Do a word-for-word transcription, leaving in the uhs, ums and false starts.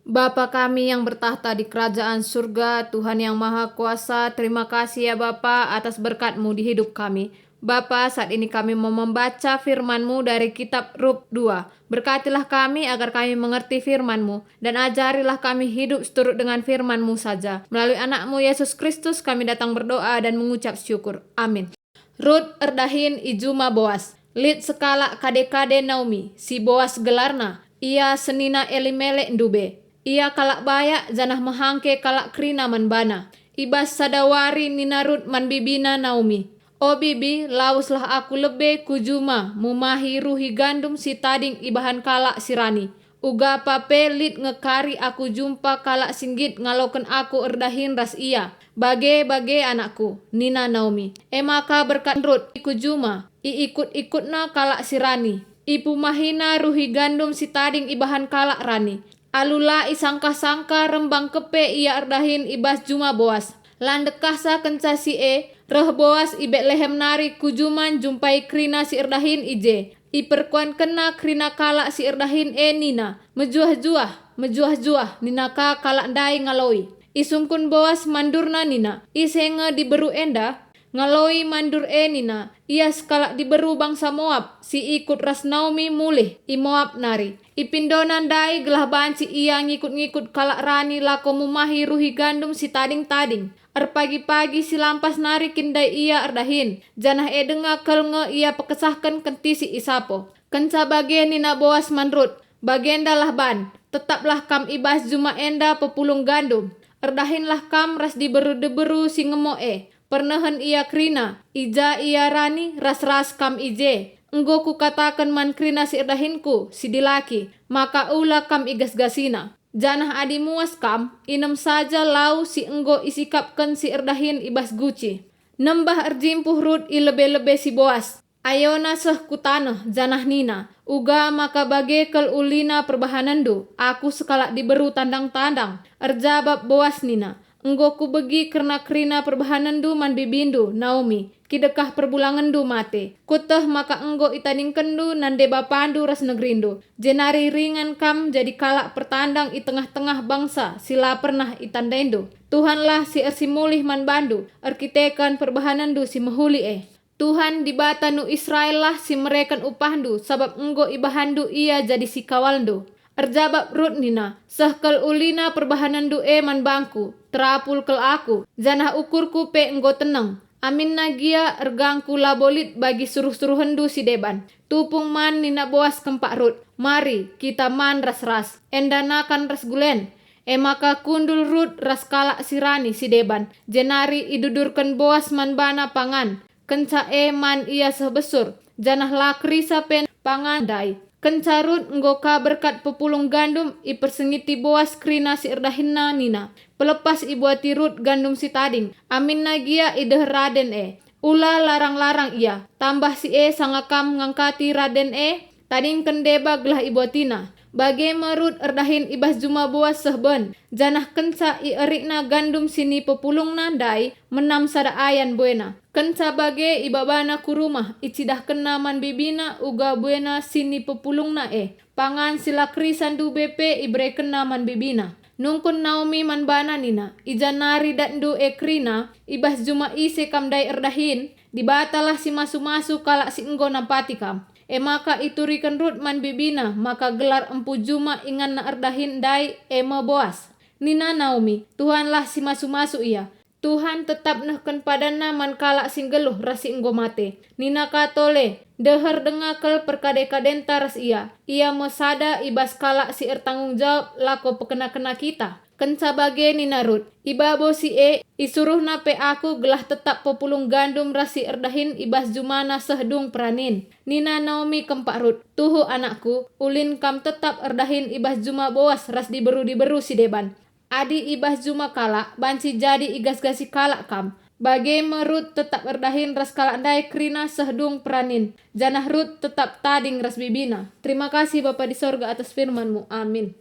Bapa kami yang bertakhta di kerajaan surga, Tuhan yang Maha Kuasa, terima kasih ya Bapa atas berkat-Mu di hidup kami. Bapa, saat ini kami mau membaca firman-Mu dari kitab Rut dua. Berkatilah kami agar kami mengerti firman-Mu, dan ajarilah kami hidup seturut dengan firman-Mu saja. Melalui Anak-Mu, Yesus Kristus, kami datang berdoa dan mengucap syukur. Amin. Rut erdahin i juma Boas. Lit sekalak kade-kade Naomi, si Boas gelarna. Ia senina Elimelek ndube. Ia kalak bayak janah mehangke kalak kerina man bana. I bas sada wari nina Rut man bibina Naomi, "O bibi, laweslah aku lebe ku juma mumahi ruhi gandum si tading ibahan kalak si rani. Uga pa pe lit nge kari aku jumpa kalak si nggit ngaloken aku erdahin ras ia. Bage-bage anakku," nina Naomi. E maka berkat Rut ku juma, iikut-ikutna kalak si rani. Ipumahina ruhi gandum si tading ibahan kalak rani. Alu la isangkah-sangkah rembang kepe ia erdahin i bas juma Boas. La ndekahsa kenca si e, reh Boas i Betlehem nari ku juma njumpai kerina si erdahin i je. Iperkuankenna kerina kalak si erdahin e nina, "Mejuah-juah, mejuah-juah," nina ka kalak ndai ngaloi. Isungkun Boas mandurna nina, "Ise nge diberu enda?" Ngaloi mandur e nina, "Ia sekalak diberu bangsa Moab, si ikut ras Naomi mulih i Moab nari. Ipindona ndai gelah banci ia ngikut-ngikut kalak rani lako mumahi ruhi gandum si tading-tading. Erpagi-pagi si lampas nari kin ndai ia erdahin, janah e denga kal nge ia pekesahken kentisi isapo." Kenca bage nina Boas man Rut, "Bagendalah ban, tetaplah kam i bas juma enda pepulung gandum. Erdahinlah kam ras diberu-diberu si ngemo e. Pernehen ia kerina, i ja ia rani ras-ras kam i je. Enggo kukataken man kerina si erdahinku, si dilaki, maka ula kam igasgasina. Janah adi muas kam, inem saja lau si enggo isikapken si erdahin i bas guci." Nembah erjimpuh Rut i lebe-lebe si Boas. Ayona seh ku taneh, janah nina, "Uga maka bage kal ulina perbahanenndu, aku sekalak diberu tandang-tandang." Erjabap Boas nina, "Enggo kubegi kerna kerina perbahanenndu man bibindu, Naomi, kidekah perbulangenndu mate. Kueteh maka enggo itadingkenndu nande bapandu ras negerindu, jenari ringan kam jadi kalak pertandang i tengah-tengah bangsa si la pernah itandaindu. Tuhanlah si ersimulih man bandu erkiteken perbahanenndu si mehuli e. Tuhan Dibata nu Israellah si mereken upahndu, sabap enggo ibahanndu ia jadi sikawalndu." Erjabap Rut nina, "Seh kal ulina perbahanenndu e man bangku, terapul kal aku, janah ukurku pe enggo teneng. Aminna gia ergangku labo lit bagi suruh-suruhenndu si deban." Tupung man nina Boas kempak Rut, "Mari, kita man ras-ras, enda nakan ras gulen." E maka kundul Rut ras kalak si rani si deban, jenari idudurken Boas man bana pangan. Kenca e man ia seh besur, janah la kerisa pe pangan ndai. Kenca Rut enggo ka berkat pepulung gandum, ipersingeti Boas kerina si erdahinna nina, "Pelepas ibuati Rut gandum si tading, aminna gia ideher raden e. Ula larang-larang ia, tambah si e sanga kam ngangkati raden e, tadingken deba gelah ibuatina." Bage me Rut erdahin i bas juma Boas seh ben, janah kenca ierikna gandum si nipepulungna ndai, menam sada ayan buena. Kenca bage ibabana ku rumah, icidahkenna man bibina uga buena si nipepulungna e. Pangan si la kerisa ndube pe iberekenna man bibina. Nungkun Naomi man bana nina, "I ja nari datndu e kerina, i bas juma ise kam ndai erdahin? Dibatalah si masu-masu kalak si enggo nampati kam." E maka ituriken Rut man bibina maka gelar empu juma inganna erdahin ndai e me Boas. Nina Naomi, "Tuhanlah si masu-masu ia. Tuhan tetap nehken padanna man kalak si nggeluh ras si enggo mate." Nina ka tole, "Ndeher denga kal perkade-kadenta ras ia. Ia me sada i bas kalak si ertanggung jawab lako pekena-kena kita." Kenca bage nina Rut, "I babo si e, isuruhna pe aku gelah tetap pepulung gandum ras si erdahin i bas jumana seh dung peranin." Nina Naomi kempak Rut, "Tuhu anakku, ulin kam tetap erdahin i bas juma Boas ras diberu-diberu si deban. Adi i bas juma kalak, banci jadi igasgasi kalak kam." Bage me Rut tetap erdahin ras kalak ndai kerina seh dung peranin, janah Rut tetap tading ras bibina. Terima kasih Bapa di sorga atas firman-Mu. Amin.